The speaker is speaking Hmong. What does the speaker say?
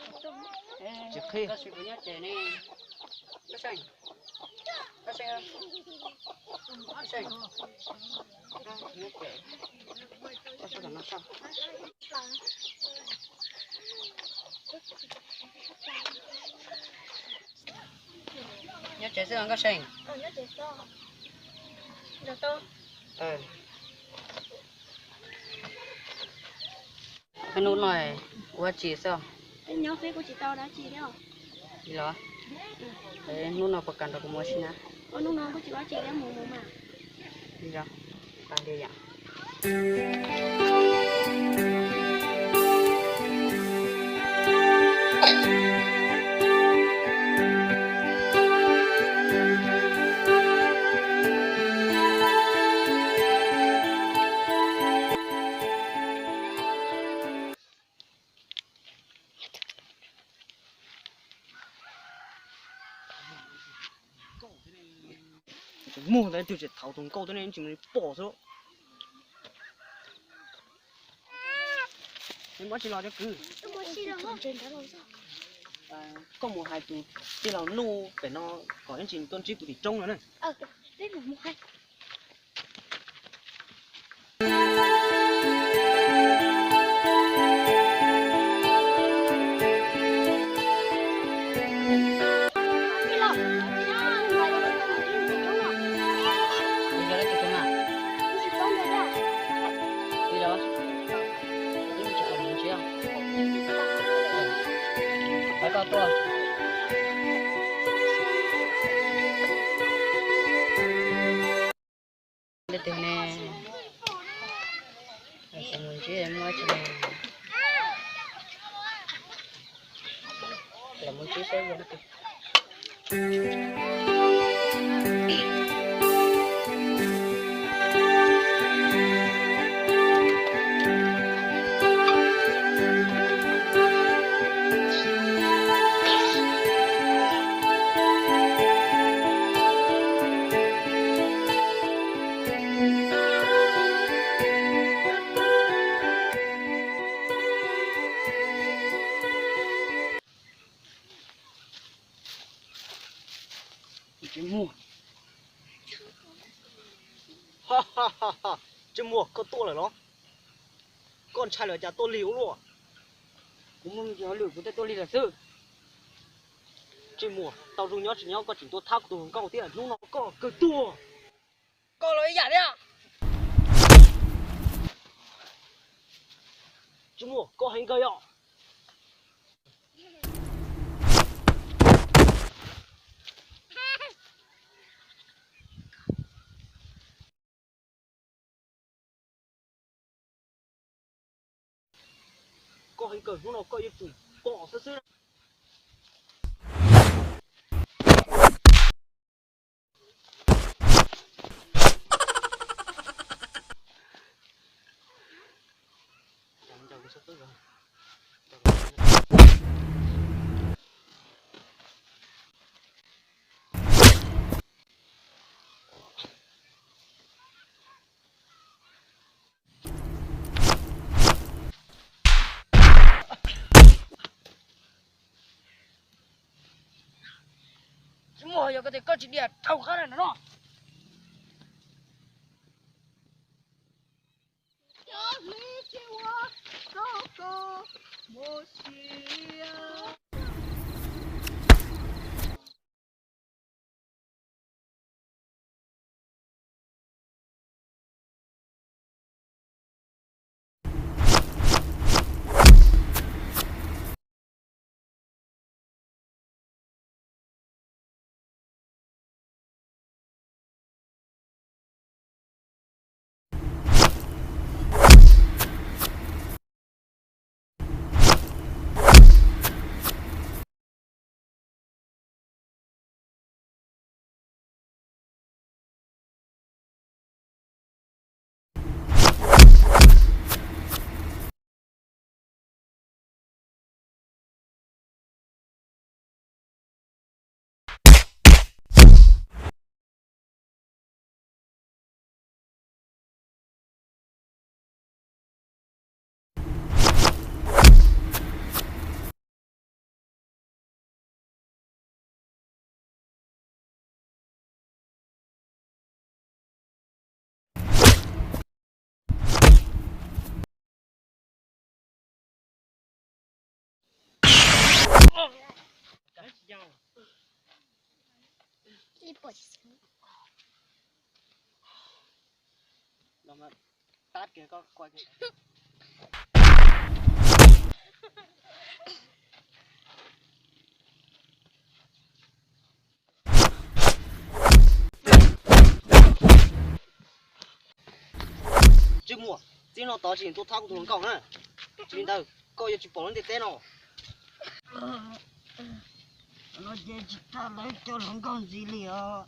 Tsis qhib. Nyob tsev xwb Nkauj Seej. Hnub no ua tsi xwb? Los, hnub no puas kam nrog kuv mus ua si na? Li os, tag li yam. Muag ntawd twb tsis thaum tus nkauj twb nej tsis mus pom xwb. Muab tsis los cov kwv. Koj mus hais tus tij laug Nuj pem no kom ib ntsis tuaj ntsib kuv tim roob no na. Leej twg ne? Kuv mus ntsib muaj tsis ne. Los mus ntsib saib yog leej twg. Tsis muaj. Tsis muaj, koj tuaj lawm los? Koj ntshai lawm cas tuaj lig ua luaj? Kuv muaj lwm kuv thiaj tuaj lig lawm xwb. Tsis muaj, tau zoo nyob tsis nyob koj tseem tuaj thab kuv tus hluas nkauj thiab, hnub no koj kawg tuag. Koj los ib yam thiab. Tsis muaj, koj heev kawg yom. Koj heev kawg, hnub no koj yuav tsum pom xwb xwb. Tsis muaj, yog koj tias koj tsis diam rau qab na no. Tsis muaj, txij no tod tsis tuaj thab kuv tus hluas nkauj na, tsis li ntawd koj yuav tsis pom lub ntiaj teb no. No ces tsis thab lawv cov hluas nkauj ntxiv li os.